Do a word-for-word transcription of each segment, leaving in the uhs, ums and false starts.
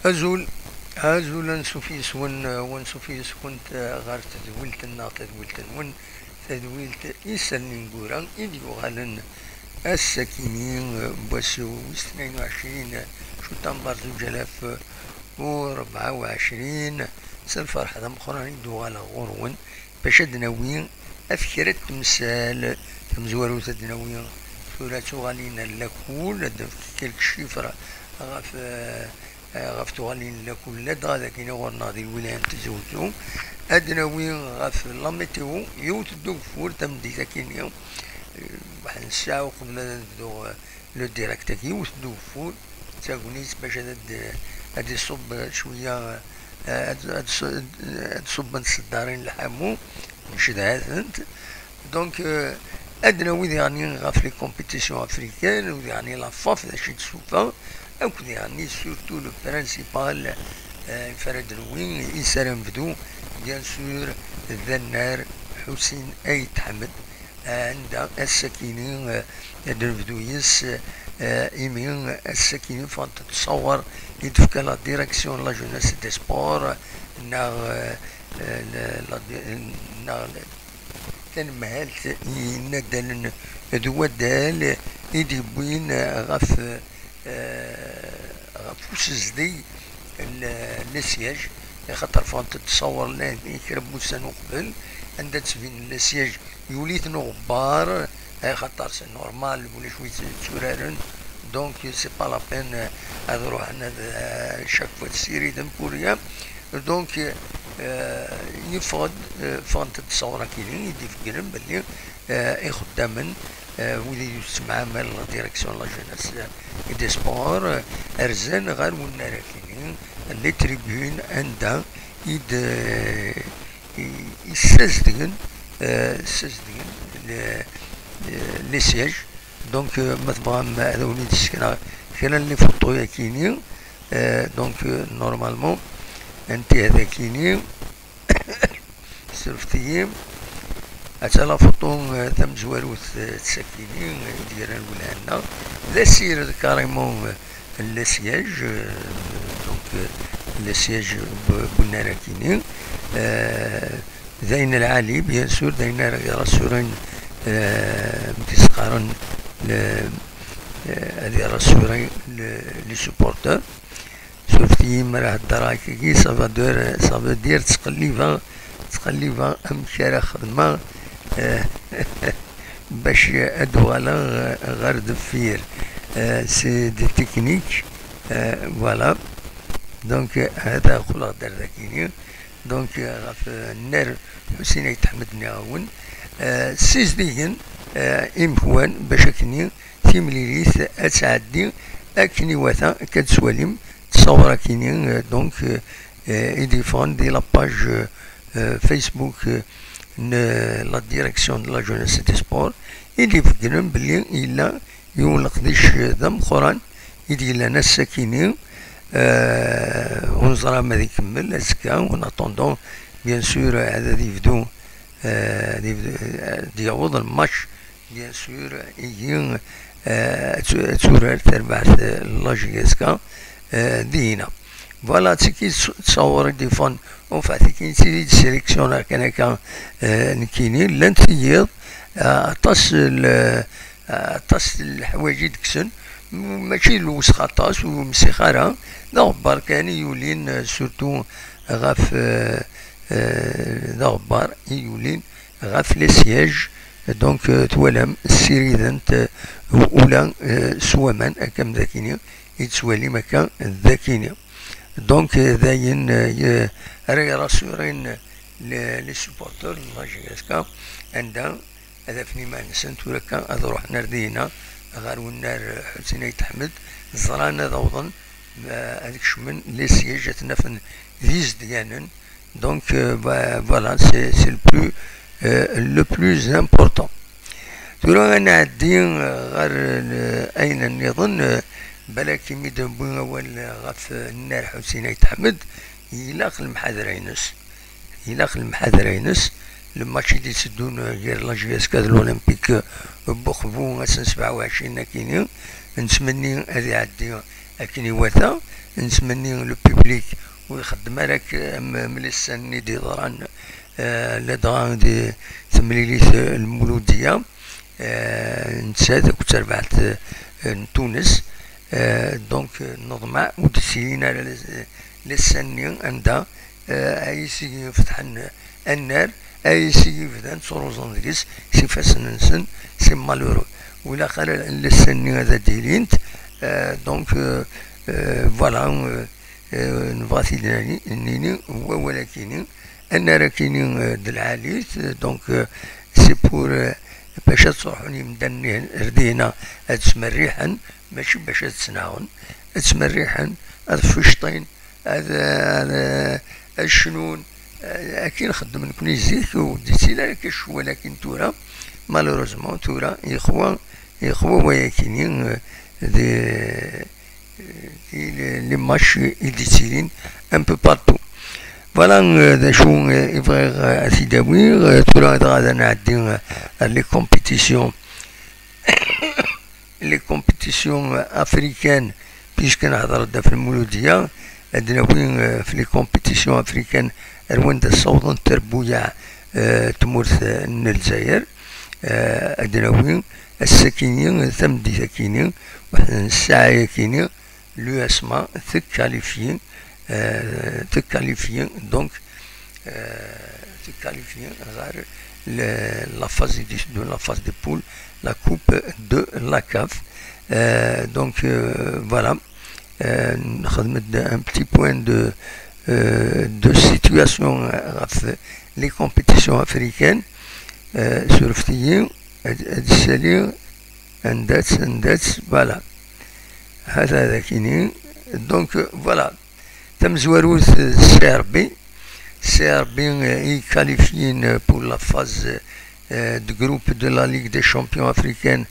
Azul, azul, ansuf yes-wen, ansuf yes-went ɣer tedwilt-nneɣ, tadwilt-nwen, tadwilt Isallen Ineggura i d-yuɣalen ass-akini n wass wis tnayen u ɛecrin cutamber zuǧ alaf u rebɛa u ɛecrin. S lferḥ d ameqqran i d-uɣaleɣ ɣur-wen bac ad d-nawi af kra n temsal. Tamezwarut ad d-nawi tura tuɣalin n lakul, ad d-nefk quelques chiffres ɣef, eh, ɣef tuɣalin n lakul ladɣa dagini ɣur-neɣ di lwilaya n Tizi Uzzu. Ad d-nawi ɣef la météo, yiwet n ugeffur tameddit akini, eh, waḥed n ssaɛa uqbel ad nebdu, eh, le direct-agi, yiwet n ugeffur d tagnit bac ad, ad, ad iṣubb cwiya, eh, ad, ad ṣ-, ad ṣubbent tseddarin n lḥamu, ncedha-tent. Donc, euh, ad nawi diɣen ɣef les compétitions africaines, u diɣen la faf d acu i d-tufa, akked diɣen surtout le principal, euh, i ara d-nawi, i s ara nebdu, bien sûr, d annar Ḥusin Ayt Ḥmed, anda ass-akini, eh, ad nebdu yes, eh, imi ass-akini ffɣent-d ttṣawer i d-tefka la direction de la jeunesse et des sports, neɣ, eh, eh, la, la, neɣ tanemhalt i yinaddalen d waddal i d-yewwin ɣef eh, ɣef usezdeg n le siège, axaṭer ffɣent-d ttṣawer n kra n wussan uqbel, anda d-ttbinen le siège yuli-ten uɣebbar, axaṭer c'est normal, ulac wi tturaren, donc c'est pas la peine, eh, ad ruḥen ad, eh, chaque fois tessiriden pour rien. Donc, eh, yeffeɣ-d, eh, ffɣent-d ttṣawer akini i d-ifeggren belli, eh, ixeddamen, eh, wid i yettemɛamal la direction de la jeunesse et des sports, eh, rzan ɣer unnar-akini, les tribunes, anda i d, eh, i, i ssazedgen, eh, ssazedgen le, eh, les sièges. Donc, eh, ma tebɣam ad awen-id-sekneɣ kra n les photos-akini, eh, donc, eh, normalement, anti ad akini, surfet-iyi. Atta la photo, eh, tamezwarut, eh, d sakini, eh, i d-yerran lwelha-nneɣ. D asired carrément, eh, n le siège, eh, donc, eh, le siège bu-, bunnar akini. Eh, d ayen lɛali, bien sûr, d ayen ara rassuren, eh, mi s-qqaren le, eh, ad rassuren le, les supporters. Surfet-iyi mi ara heddreɣ akkagi, ça veut dire, ça veut dire ttqellibeɣ, ttqellibeɣ amek ara xedmeɣ, eh, bac ad uɣaleɣ, eh, ɣer deffir. Eh, c'est des techniques, eh, voilà. Donc, eh, hada xuleɣ-d ar dakini. Donc, eh, ɣef, eh, nnar Ḥusin Ayt Ḥmed nniɣ-awen, eh, ssizdigen, eh, imekwan bac akkenni timlilit ad tɛeddi akken iwata, akka d-twalim ttṣawra-kini, euh, donc, euh, euh, i d-yeffɣen di la page, euh, euh, Facebook, euh, n la direction de la jeunesse et des sports, i d-ifeggren belli yella yiwen leqdic d ameqqran i d-yellan ass-akini, euh, ur neẓra ma ad ikemmel azekka, en attendant, bien sûr, ad, ad yebdu, euh, ad yebdu, ad yaweḍ lmatch bien sûr, igi, euh, ad tu-, ad turar tarbaɛt, euh, n la J S K, euh, dihina. Voilà, d tiki tt-, ttṣawur i d-iffɣen, enfin, tiki i d sélectionner kan akka, euh, nekkini, llant tiyiḍ, euh, aṭas l-, euh, aṭas n leḥwayeǧ i d-kksen, m-, mačči d lewsex aṭas, ur msix ara, d aɣebbar kan i yulin, euh, surtout ɣef, euh, euh, d aɣebbar i yulin ɣef les sièges, donc, euh, twalam ssirident, euh, ula, euh, s waman, akka am dakini, i tettwalim akka dakini. Donc, euh, d ayen, euh, ara irassurin les, les supporters n la J S K, anda ad afen iman-nsen tura akka ad ruḥen ar dihina ɣer unnar, euh, Ḥusin Ayt Ḥmed, ẓran ad awḍen, euh, ad kecmen les sièges, ad ten-afen d izedganen, Donc, euh, bah, voilà, c'est, c'est le plus, euh, le plus important. Tura ad nɛeddi, euh, ɣer, euh, ayen nniḍen, euh, balak imi d-newwi awal, euh, ɣef, euh, nnar Ḥusin Ayt Ḥmed, ilaq lemḥadra-ines. Ilaq lemḥadra-ines. Le match i d-itteddun, euh, gar la J S K d l'Olympique, euh, n Buxbu, ass n sebɛa u ɛecrin akini, nettmenni ad iɛeddi Akken iwata, nettmenni le public ur ixeddem ara ak-, am, am les scènes-nni d-yeḍran, eh, ladɣa di temlilit, eh, Lmuludiya, eh, nettat akked terbaɛt, eh, n Tunes. Eh, donc, eh, neḍmeɛ ur d-ttilin ara les, les scènes-nni anda, eh, ay isigi fetḥen annar, ay isigi bdan ttruẓen deg-s s ifassen-nsen, c'est malheureux. Ur ilaq ara les scènes-nni ad d-ilint, eh, donc, eh, eh, voilà, eh, eh, nebɣa ad t-id-nini, nini, wawal akini, annar akini, eh, d lɛali-t, eh, donc, eh, c'est pour, eh, bac ad ttruḥun yimdanen ar dihna ad ttmerriḥen, mačči bac ad ttnaɣen, ad ttmerriḥen, ad fecṭin, ad, ad, ad cnun, eh, akken xeddmen nekni zik, ur d-ittili ara akka ccwal akin tura. Malheureusement, tura yexwa, yexwa wayakini, eh, di, di les, les matchs i d-ittilin un peu partout. Voilà, eh, d acu, eh, i bɣiɣ, eh, ad t-id-awiɣ. Eh, tura dɣa ad nɛeddi, eh, ar les compétitions, les compétitions, eh, africaines, puisque nehder-d ɣef Lmuludiya, ad nawi, eh, f les compétitions africaines ar wanda ssawḍent terbuyaɛ, eh, tmurt, eh, n Lezzayer. Eh, ad nawi ass-akini, tameddit-akini, waḥed n ssaɛa-yakini, l'U S M A tekkalifyi, eh, tekkalifyi, donc, eh, tekkalifyi ɣer le, la phase, de la phase de poule, la coupe de la CAF. Eh, donc, eh, voilà. Eh, nxedm-d un petit point de, eh, de situation, eh, ɣef les compétitions africaines. Eh, surfet-iyi, ad, ad ssaliɣ anda-tt, anda-tt, voilà. Hata d akini. Donc, eh, voilà. Tamezwarut, eh, C R B. C R B, eh, i qualifyin, eh, pour la phase, eh, de groupe de la Ligue des Champions africaines,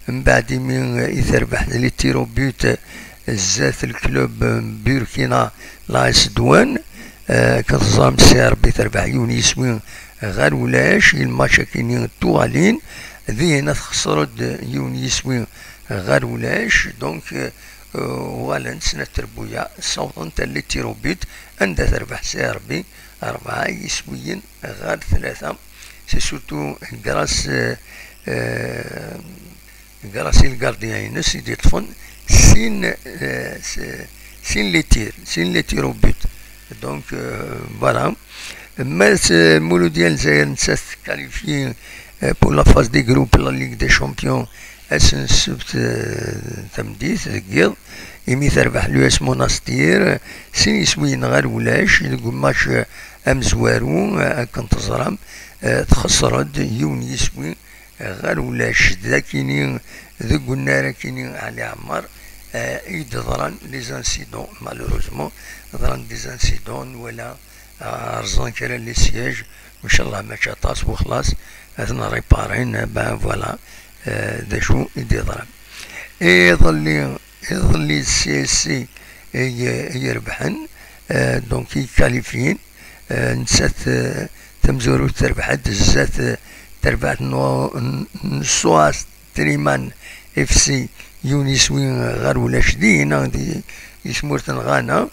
mbeɛd imi, eh, i terbeḥ les tirs au but, eh, zdat le club, eh, Burkina, l'A S Douane. Eh, kan teẓram, C R B terbeḥ yiwen yiswi ɣer ulac, i lmatch akini tuɣalin, dinna texṣer-d yiwen yiswi ɣer ulac, donc, eh, uɣalent snat terbuya, ssawḍent ar les tirs au but, anda terbeḥ C R B rebɛa yiswiyen ɣer tlata. C'est surtout grâce, euh, euh, grâce i lgardien-ines i d-iṭṭfen sin, euh, s-, sin les tirs, sin les tirs au but. Donc, euh, voilà. Ma s-, Mouloudia Lezzayer nettat qualifiée, euh, pour la phase des groupes, la Ligue des Champions, ass n ssebt, eh, tameddit deg yiḍ, imi terbeḥ l'U S Monastir, sin yiswiyen ɣer ulac deg umatch, eh, amezwaru, eh, akken teẓram, eh, txeṣṣer-d yiwen yiswi, eh, ɣer ulac. D akini, deg unnar akini, Ali Ɛmar, eh, i d-ḍran les incidents, malheureusement, ḍran des incidents, nwala, ah, rẓan kra n les sièges, ncallah mačči aṭas, wexlaṣ, ad ten-réparin, ben voilà, eh, d acu i d-yeḍran. Iḍelli, iḍelli d C S C i, i irebḥen, eh, donc i qualifyin, eh, nettat, eh, tamezwarut terbeḥ-d zdat, eh, terbaɛt n, n, n Soas Triman F C, yiwen yiswi ɣer ulac dinna di, di tmurt n Ɣana.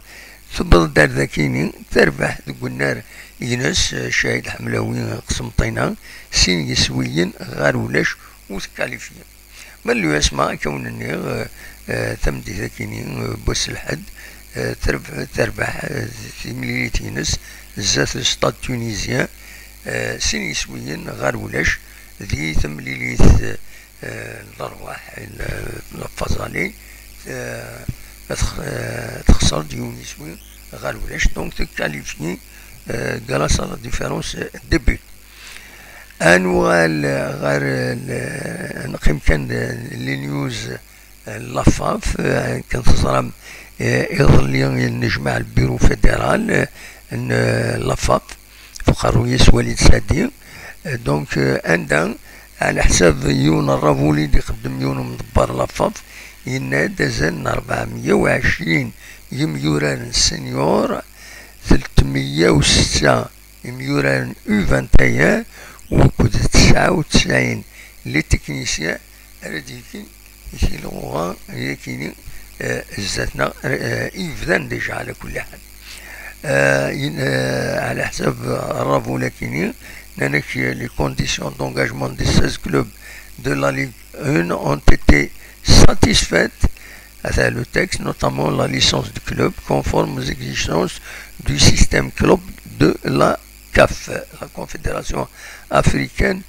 Tewweḍ-d ar dakini, terbeḥ deg unnar ines, eh, Cahid Ḥemlawi, eh, Qsemṭina, sin yiswiyen ɣer ulac, ur tekkalifyi. Ma l'U S M A, akka wen-nniɣ, eh, eh, tameddit akini, eh, n wass n lḥedd, eh, terb-, terbeḥ, eh, timlilit-ines zdat le Stade Tunisien, eh, sin yiswiyen ɣer ulac di temlilit, eh, eh, n lerwaḥ, eh, la phase aller, eh, tx-, eh, texṣer-d yiwen iswi ɣer ulac, donc tekkalifyi, eh, grâce à la différence de but. Ad nuɣal ɣer, eh, le-, neqqim kan d les news, eh, n la FAF, eh, akken teẓram, eh, iḍelli yennejmaɛ le bureau fédéral, eh, n, eh, la FAF, f uqerruy-is Walid Sadi. Eh, donc, eh, anda, ɛla ḥsab yiwen n ṛṛabul i d-ixeddem yiwen umḍebber la FAF, yenna-d azal n ṛebɛemya u ɛecrin yimyuraren senior, tletmeyya u setta imyuraren U vingt et un, wukud tesɛa u tesɛin les techniciens ara d-yefken i tilɣuɣa yakini eh, zdat-neɣ, eh, yebdan déjà ɛla kulli ḥal. Eh, yin-, eh, ɛla ḥsab ṛṛabul akini, nnan-ak les conditions d'engagement des seize clubs de la Ligue un ont été satisfaites. Ata le texte, notamment la licence du club, conforme aux exigences du système club de la CAF, la Confédération africaine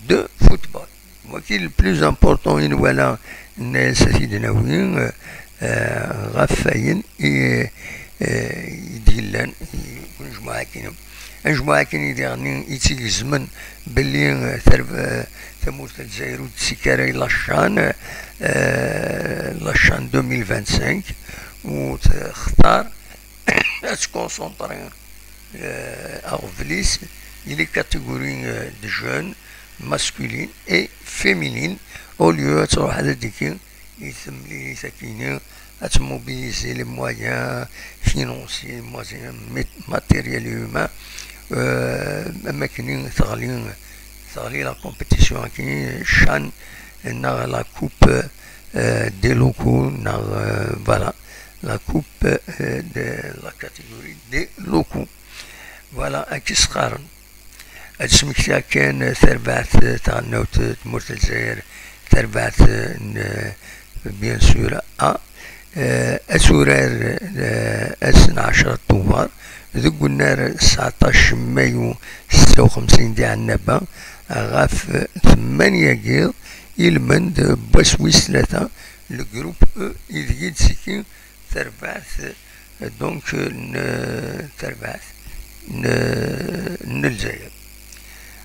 de football. Wagi le plus important i nwala, n-, s-, ad t-id-nawi, eh, eh, ɣef wayen i, eh, i d-yellan i unejmuɛ-agi. Anejmuɛ-agi i diɣen i tt-igezmen belli, eh, tarb-, eh, tamurt n Lezzayer ur d-tessikar i la CHAN, eh, la CHAN deux mille vingt-cinq, u textar ad tconcentré, eh, aɣbel-is i les catégories, eh, de jeunes masculines et féminines, au lieu ad truḥ ad d-tiki i temlilit akini, ad tmobiliser les moyens financiers, moyens mat-, matériels et humains, eh, am akken teɣli, teɣli la compétition akini, CHAN, neɣ la coupe, eh, des locaux, neɣ, eh, voilà, la coupe, eh, de la catégorie des locaux. Voilà, ad k-isxaren. Ad smektiɣ kan tarbaɛt taɣelnawt n tmurt n Lezzayer, tarbaɛt n, bien sûr, A. Eh, ad turar, eh, ass n ɛecra Tubeṛ, deg unnar seɛṭac mayu setta u xemsin di Ɛennaba, ɣef tmanya n yiḍ, ilmend n wass wis tlata, le groupe E, ideg i d-ttekki terbaɛt, donc, n terbaɛt n, n Lezzayer.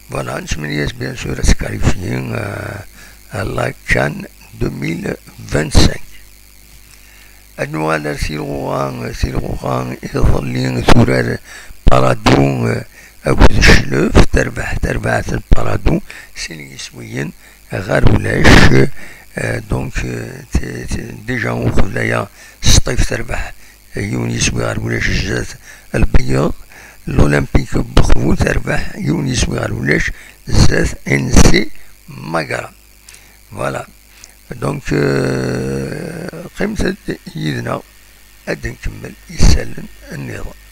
Voilà, nesmenyas bien sûr ad squalifier, euh, à la CAN deux mille vingt-cinq. Ad nuɣal ar tilɣuɣa, tilɣuɣa iḍelli turar Paradou, euh, akked Cclef, terbeḥ terbaɛt n Paradou, sin yiswiyen ɣer ulac. Euh, donc, euh, t-, t-, déjà uqbel aya Sṭif terbeḥ yiwen yiswi ɣer ulac zdat Lbeyyeḍ. L'Olympique Bexbu terbeḥ yiwen yiswi ɣer ulac zdat N C Magra. Voilà. Donc, euh, qqimet-d yid-neɣ. Ad nkemmel isallen nniḍen.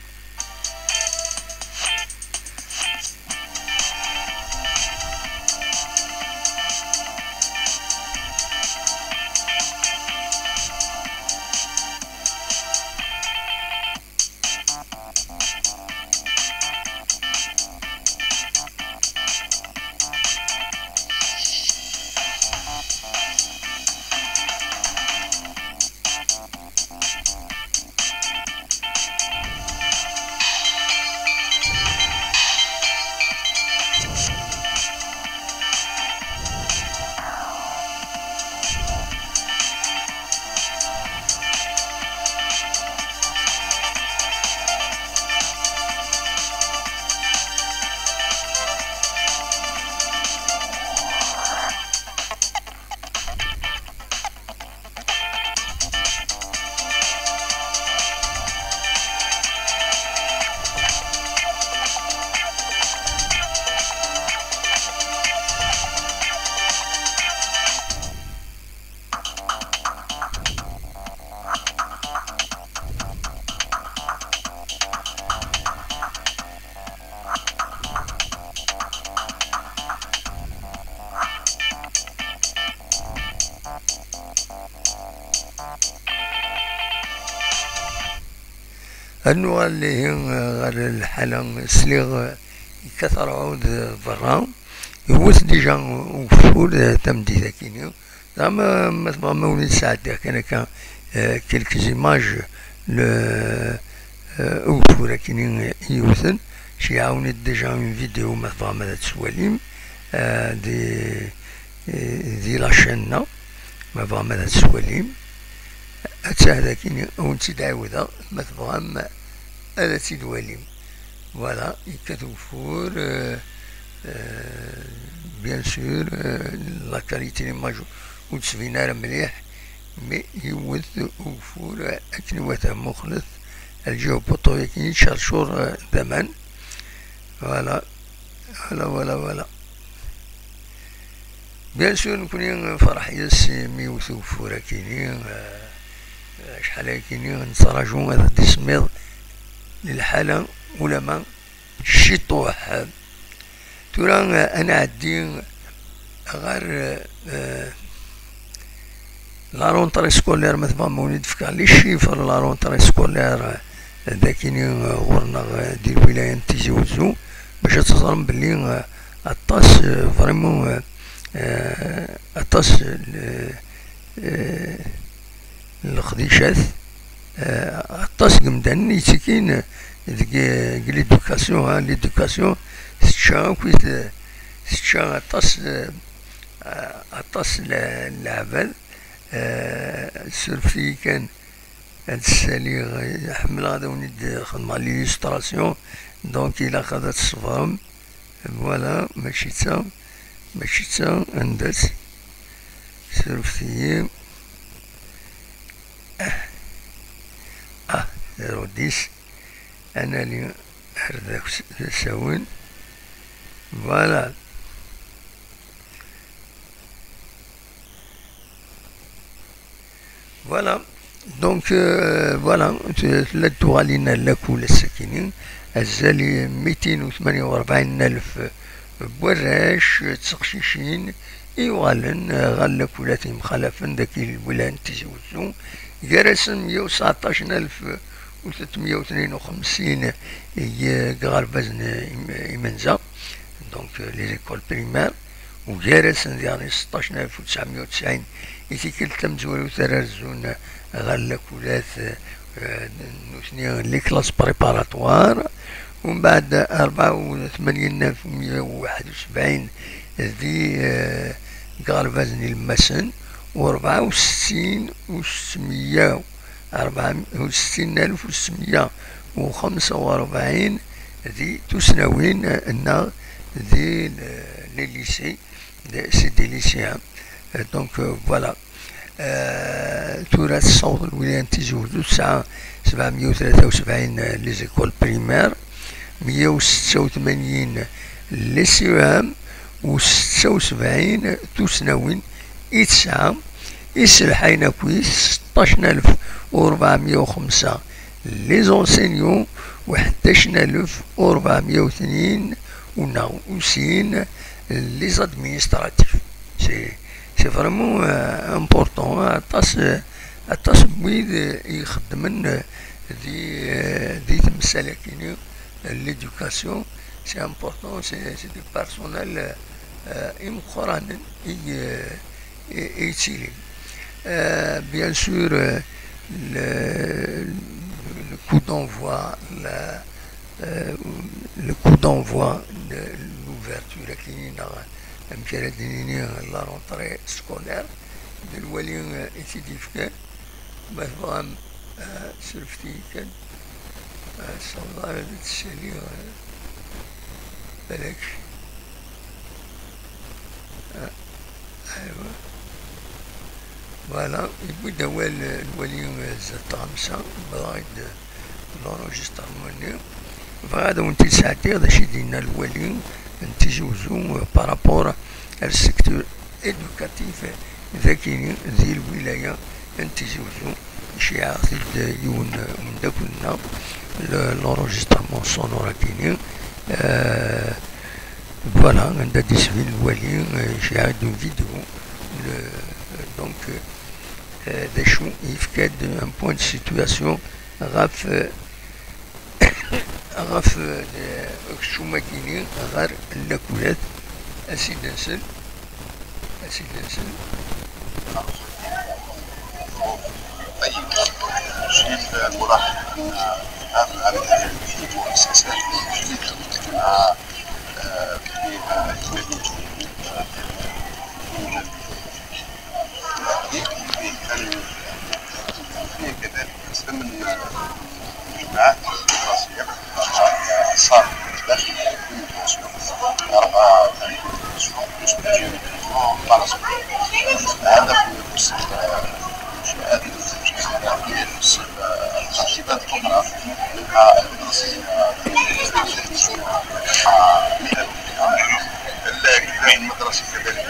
Ad nuɣal ihi ɣer lḥala, sliɣ yekkat rrɛud berra, iwet dija ugeffur tameddit-akini. Dɣa ma, ma tebɣam, ma wen-id-sɛeddiɣ kan akka, eh, quelques images, le, eh, ugeffur akini iwten, s-, iɛawen-id déjà une vidéo ma tebɣam ad tt-twalim, eh, di, eh, di la chaîne-nneɣ, ma tebɣam ad tt-twalim. Attah dagi, ad wen-tt-id-ɛiwdeɣ, ma tebɣam ad tt-id-twalim. Voilà, yekkat ugeffur, euh, euh, bien sûr, euh, la qualité n l'image ur d-tbin ara mliḥ, mais yewwet ugeffur, euh, akken iwata. Muqlet lǧiha n upuṭu-yagi yettcercur, euh, d aman. Voilà, voilà, voilà, voilà. Bien sûr, nekkni nferḥ yes-s imi yewwet ugeffur akini, euh, Acḥal ayakini nettraǧu ad d-isemmiḍ lḥala ulamma ciṭuḥ. Tura, eh, ad nɛeddi ɣer, eh, la rentrée scolaire, ma tebɣam ad wen-d-fkeɣ les chiffres la rentrée scolaire, eh, dakini, eh, ɣur-neɣ, eh, di lwilaya n Tizi Wezzu, bac ad teẓrem belli, eh, aṭas, eh, vraiment, eh, eh, aṭas, eh, eh, n leqdicat, eh, aṭas n yemdanen yettikin deg, deg l'éducation, ha, l'éducation tečča akk, tečča aṭas, eh, aṭas n le-, n leɛbad, eh, surfet-iyi kan ad ssaliɣ, eh, ḥemmleɣ ad awen-id-xedmeɣ l'illustration, donc ilaq ad tṣebrem. Voilà, mačči d ta, mačči d ta, anda-tt? Surfet-iyi. Ah, ah, zéro dix. Ad nali ar d asawen. Voilà. Voilà. Donc, euh, voilà, t-, tella-d tuɣalin n lakul ass-akini, azal i mitin u tmanya u rebɛin alef n warrac d teqcicin i yuɣalen, euh, ɣer lakulat yemxalafen dagi lwilaya n Tizi Wezzu, gar-asen meyya u tseɛṭac alef u tletmeyya u tnin u xemsin deg iɣerbazen im-, imenza, donc, euh, les écoles primaires, ugar-asen diɣen seṭṭac alef u tesɛemya u tesɛin i tikkelt tamezwarut ara rezzun ɣer lakulat, eh, nutni les classes préparatoires, umbeɛd rebɛa u tmanyin alef u meyya u waḥed u sebɛin di, eh, deg iɣerbazen ilemmasen, u rebɛa u settin u settemya rebɛa u settin alef u settemya u xemsa u rebɛin di tusnawin, eh, neɣ di le-, les lycées, de-, c'est des lycéens. Euh, donc, euh, voilà. Euh, tura tessaweḍ lwilaya n Tizi Wezzu tesɛa sebɛemya u tlata u sebɛin, euh, les écoles primaires, meyya u setta u tmanyin les C E M, u setta u sebɛin tusnawin i tesɛa, iselḥayen akkit seṭṭac alef u rebɛemya u xemsa les enseignants, u ḥdac alef u rebɛemya u tnin u sin les administratifs. C'est, c'est vraiment, euh, important, hein. Aṭas, euh, aṭas n wid, euh, i ixeddmen, euh, di, euh, di temsal-agi-nni, euh, l'éducation, c'est important, c'est, c'est du personnel, euh, euh, imeqqranen i, euh, i, i yettilin. Euh, bien sûr, euh, le, le coup d'envoi, la, euh, le coup d'envoi de l'ouverture, akken i neɣ amek ara d-nini, la rentrée scolaire, d lwali, euh, i t-id-yefkan. Ma tebɣam, euh, surfet-iyi kan, euh, ssawḍeɣ ara ad d-ssaliɣ, euh, balak. Ah, aywa. Voilà, yewwi-d awal, euh, lwali, euh, zdat tɣamsa, yewweḍ-aɣ-id, euh, l'enregistrement-nni. Bɣiɣ ad awen-t-id-sɛeddiɣ d acu i d-yenna lwali n Tizi Wezzu, euh, par rapport ar secteur éducatif, euh, dagini di lwilaya n Tizi Wezzu. Iceyyeɛ-aɣ-t-id yiwen, euh, umeddakel-nneɣ, le-, l'enregistrement sonore-agi-nni. Euh, voilà, anda d-isbin lwali, euh, iceyyeɛ-d une vidéo. Le, donc, euh, d acu, yefka-d un point de situation ɣef, euh, ɣef, euh, ukeččum-agi-nni ɣer llakulat. Ad s-id-nsel, ad s-id-nsel. طيب، شيف ملاحظ أن هذا العمل في مؤسسات مع، آه، فيها يوجد، آه، يوجد، فيه كذلك قسم من الجماعات الدراسية، صار داخل الدراسية أربعة، هذا في القسم، هذا في القسم، القسم الأخير. الأرشيفات الأخرى منها الدراسية، الكتاب المدرسي كذلك،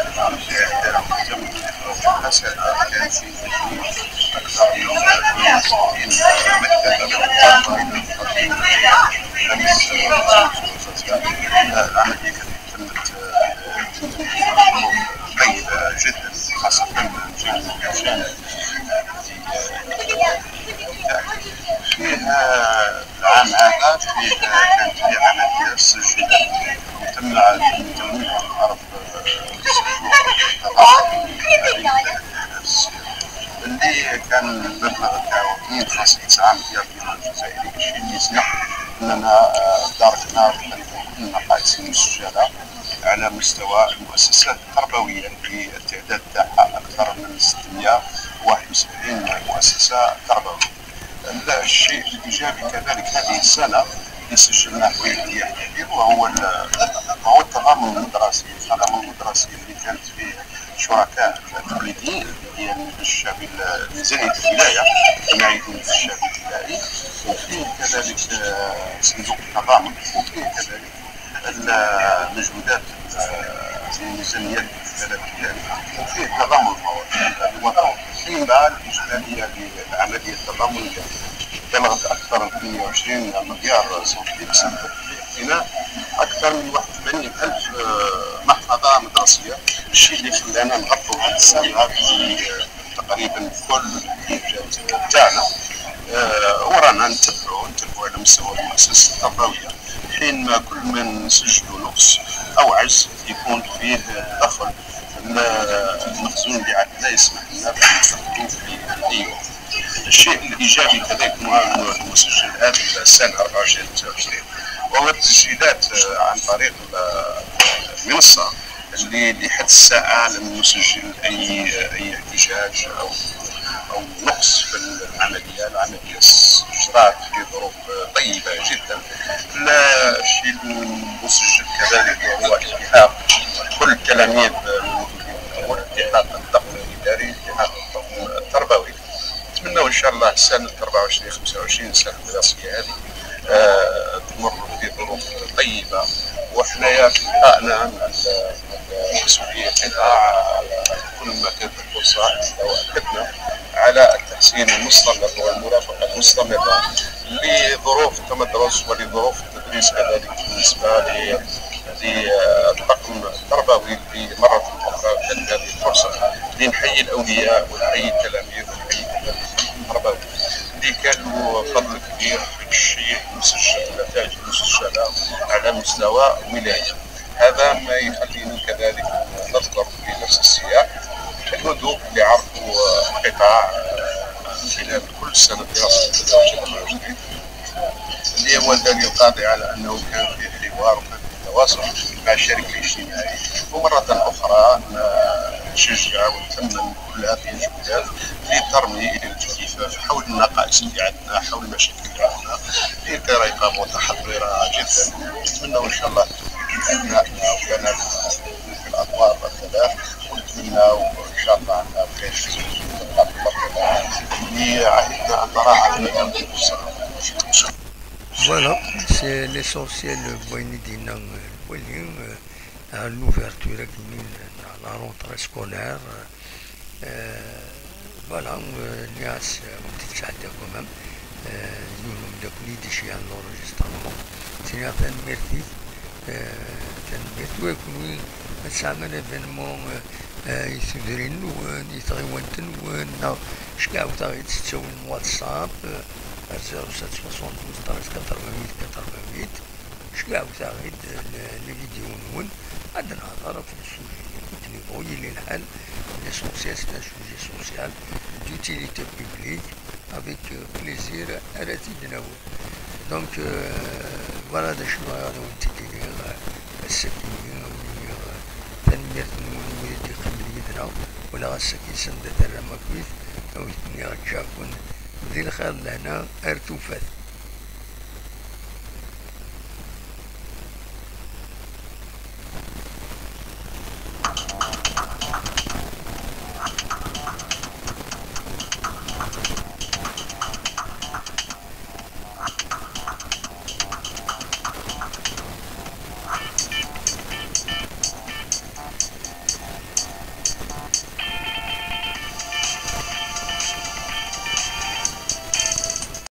الأساتذة كان في أكثر من المكتبة، العملية كانت تمت، آه، جيدة جدًا، خاصة الجانب، الجانب في، آه، العام هذا في، آه، كان في عملية سجلت وتم تنمية الأرض، آه، اللي كان المبلغ تاعو اثنين فاصلة تسعة مليار دينار جزائري، الشيء اللي يسمح أننا، آه، دارجنا تقريبًا كل النقائص المسجلة على مستوى المؤسسات التربوية اللي التعداد تاعها أكثر من ستمية وواحد وسبعين مؤسسة تربوية. الشيء الإيجابي كذلك هذه السنة اللي سجلنا فيه ارتياح كبير، وهو ال-، وهو التضامن المدرسي، التضامن المدرسي اللي كانت فيه شركاء تقليديين، اللي هي المجلس الشعبي ل-، لميزانية الولاية، جمعية المجلس الشعبي الابتدائي، وفيه كذلك، آه، صندوق التضامن، وفيه كذلك المجهودات، آه، الميزانيات البلدية، وفيه تضامن الوطني. فيما الإجمالية للعملية التضامنية بلغت أكثر من ثمانية وعشرين مليار سنتي، بسبب اقتناء أكثر من واحد وثمانين ألف، آه، محفظة مدرسية، الشيء اللي خلانا نغطوا هذه السنة في، آه، تقريبًا كل الاحتياجات تاعنا. آه، ورانا نتبعوا، نتبعوا على مستوى المؤسسة التربوية، حين ما كل ما نسجلوا نقص أو عجز يكون فيه تدخل المخزون اللي عندنا يسمح لنا بأن نستخدموه في أي وقت. الشيء الإيجابي كذلك مهم المسجل هذه السنة أربعة وعشرين تسعة وعشرين، وهو التسجيلات، آه، عن طريق، آه، المنصة، اللي لحد الساعة لم يسجل أي، أي احتجاج أو، أو نقص في العملية. العملية جرات في ظروف طيبة جدًا. لا، الشيء المسجل كذلك هو التحاق كل التلاميذ والالتحاق الطاقم الإداري، التحاق الطاقم التربوي. نتمنوا إن شاء الله سنة أربعة وعشرين خمسة وعشرين، السنة الدراسية هذه، آه، تمر في ظروف طيبة، وحنايا في لقائنا مع ال-، مع المسؤولين القطاع، كل ما كانت الفرصة، وأكدنا على التحسين المستمر والمرافقة المستمرة لظروف التمدرس ولظروف التدريس كذلك بالنسبة ل-، للطاقم التربوي. في مرة أخرى كانت هذه الفرصة لنحيي الأولياء ونحيي التلاميذ ونحيي التلاميذ التربوي اللي كانوا فضل كبير في الشيء المسجل، النتائج المسجلة على مستوى الولاية. هذا ما يخلينا كذلك نذكر في نفس السياق الهدوء اللي عرفوا القطاع، آه، خلال كل سنة دراسة ألفين وثلاثة وعشرين، اللي هو الدليل القاضي على أنه كان في حوار وكان في تواصل مع الشريك الاجتماعي. ومرة أخرى نشجع ونثمن كل هذه الجهودات اللي ترمي إلى الالتفاف حول النقائص اللي عندنا، حول المشاكل اللي عندنا، بطريقة متحضرة جدًا. نتمنى إن شاء الله أبنائنا وبناتنا في الأطوار الثلاث، ونتمنى إن شاء الله أن خير. اللي عهدنا أن نراها في الأيام القصيرة. Voilà, c'est l'essentiel, euh, wayen i d-yenna, euh, lwali, euh, à l'ouverture, euh, à la rentrée scolaire, euh, voilà, euh, nniɣ-as, euh, ur d-yettɛeddi quand même, euh, yiwen umeddakel i d-iceyyɛen l'enregistrement, ttiniɣ tanemmirt-ik, euh, tanemmirt i kunwi ma tesɛam un événement, euh, euh, i tudrin-nwen, i tɣiwant-nwen, neɣ ceggɛet-aɣ-id s ttawil n WhatsApp, euh, ar zéro sept soixante-douze treize quatre-vingt-huit quatre-vingt-huit. Ceggɛet-aɣ-id, eh, les, les vidéos-nwen, ad nehḍer ɣef le sujet-nni. Akken yebɣu yili lḥal, l'essentiel c'est un sujet social, d'utilité publique, avec, euh, plaisir ara t-id-nawi. Donc, euh, voilà d acu bɣiɣ ad awen-t-id-iniɣ, eh, ass-agi, ad awen-iniɣ, eh, tanemmirt-nwen i wid i d-yeqqimen yid-neɣ, wala ass-agi s anda terram akkit, ad awen-t-iniɣ, ǧǧiɣ-ken di lxir d lehna ar tufat.